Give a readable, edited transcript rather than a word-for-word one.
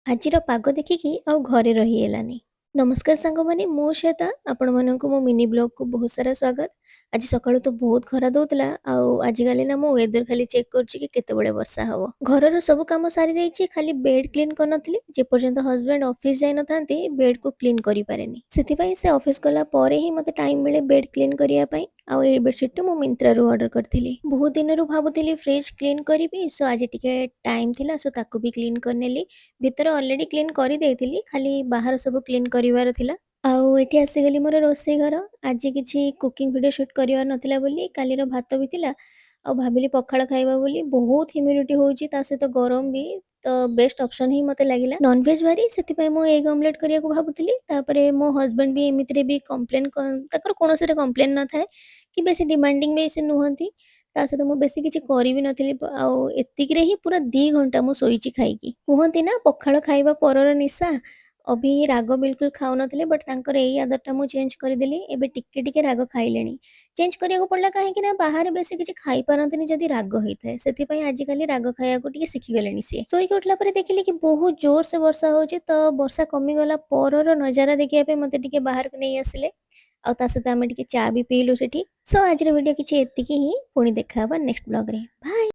ଆଜିର ପାଗ ଦେଖିକି ଆଉ ଘରେ ରହି ହେଲାନି। ନମସ୍କାର ସାଙ୍ଗମାନେ, ମୁଁ ଶ୍ୱେତା। ଆପଣମାନଙ୍କୁ ମୋ ମିନି ବ୍ଲଗକୁ ବହୁତ ସାରା ସ୍ୱାଗତ। ଆଜି ସକାଳୁ ତ ବହୁତ ଖରା ଦଉଥିଲା ଆଉ ଆଜିକାଲି ନା ମୁଁ ୱେଦର ଖାଲି ଚେକ୍ କରୁଛି କି କେତେବେଳେ ବର୍ଷା ହବ। ଘରର ସବୁ କାମ ସାରି ଦେଇଛି, ଖାଲି ବେଡ୍ କ୍ଲିନ୍ କରିନଥିଲି। ଯେପର୍ଯ୍ୟନ୍ତ ହଜବେଣ୍ଡ ଅଫିସ ଯାଇନଥାନ୍ତି, ବେଡ୍କୁ କ୍ଲିନ୍ କରିପାରେନି। ସେଥିପାଇଁ ସେ ଅଫିସ ଗଲା ପରେ ହିଁ ମୋତେ ଟାଇମ୍ ମିଳେ ବେଡ୍ କ୍ଲିନ୍ କରିବା ପାଇଁ। ଆଉ ଏଇ ବେଡସିଟ୍ଟି ମୁଁ ମିନ୍ତ୍ରାରୁ ଅର୍ଡର କରିଥିଲି। ବହୁତ ଦିନରୁ ଭାବୁଥିଲି ଫ୍ରିଜ୍ କ୍ଲିନ୍ କରିବି, ସୋ ଆଜି ଟିକେ ଟାଇମ୍ ଥିଲା, ସୋ ତାକୁ ବି କ୍ଲିନ୍ କରିନେଲି। ଭିତରେ ଅଲରେଡ଼ି କ୍ଲିନ୍ କରିଦେଇଥିଲି, ଖାଲି ବାହାର ସବୁ କ୍ଲିନ୍ କରିବାର ଥିଲା। ଆଉ ଏଠି ଆସିଗଲି ମୋର ରୋଷେଇ ଘର। ଆଜି କିଛି କୁକିଂ ଭିଡ଼ିଓ ସୁଟ୍ କରିବାର ନଥିଲା ବୋଲି, କାଲିର ଭାତ ବି ଥିଲା ଆଉ ଭାବିଲି ପଖାଳ ଖାଇବା ବୋଲି। ବହୁତ ହ୍ୟୁମିଡ଼ିଟି ହେଉଛି, ତା ସହିତ ଗରମ ବି, ତ ବେଷ୍ଟ ଅପସନ୍ ହିଁ ମୋତେ ଲାଗିଲା ନନଭେଜ୍ ବାରି। ସେଥିପାଇଁ ମୁଁ ଏଗ୍ ଅମଲେଟ୍ କରିବାକୁ ଭାବୁଥିଲି। ତାପରେ ମୋ ହଜବେଣ୍ଡ ବି ଏମିତିରେ ବି କମ୍ପ୍ଲେନ୍, ତାଙ୍କର କୌଣସିରେ କମ୍ପ୍ଲେନ୍ ନଥାଏ କି ବେଶୀ ଡିମାଣ୍ଡିଂ ବି ସେ ନୁହନ୍ତି। ତା ସହିତ ମୁଁ ବେଶୀ କିଛି କରିବି ନଥିଲି ଆଉ ଏତିକିରେ ହିଁ ପୁରା 2 ଘଣ୍ଟା ମୁଁ ଶୋଇଛି ଖାଇକି। କୁହନ୍ତି ନା, ପଖାଳ ଖାଇବା ପରର ନିଶା। ଅଭି ରାଗ ବିଲକୁଲ ଖାଉନଥିଲେ, ବଟ୍ ତାଙ୍କର ଏଇ ଆଦତଟା ମୁଁ ଚେଞ୍ଜ କରିଦେଲି। ଏବେ ଟିକେ ଟିକେ ରାଗ ଖାଇଲେଣି। ଚେଞ୍ଜ କରିବାକୁ ପଡ଼ିଲା କାହିଁକି ନା ବାହାରେ ବେଶୀ କିଛି ଖାଇପାରନ୍ତିନି ଯଦି ରାଗ ହେଇଥାଏ। ସେଥିପାଇଁ ଆଜିକାଲି ରାଗ ଖାଇବାକୁ ଟିକେ ଶିଖିଗଲେଣି ସିଏ। ଶୋଇକି ଉଠିଲା ପରେ ଦେଖିଲି କି ବହୁତ ଜୋରସେ ବର୍ଷା ହେଉଛି, ତ ବର୍ଷା କମିଗଲା ପରର ନଜାରା ଦେଖିବା ପାଇଁ ମୋତେ ଟିକେ ବାହାରକୁ ନେଇ ଆସିଲେ ଆଉ ତା ସହିତ ଆମେ ଟିକେ ଚା ବି ପିଇଲୁ ସେଠି। ସୋ ଆଜିର ଭିଡ଼ିଓ କିଛି ଏତିକି ହିଁ। ପୁଣି ଦେଖା ହବା ନେକ୍ସଟ ବ୍ଲଗରେ। ବାଏ।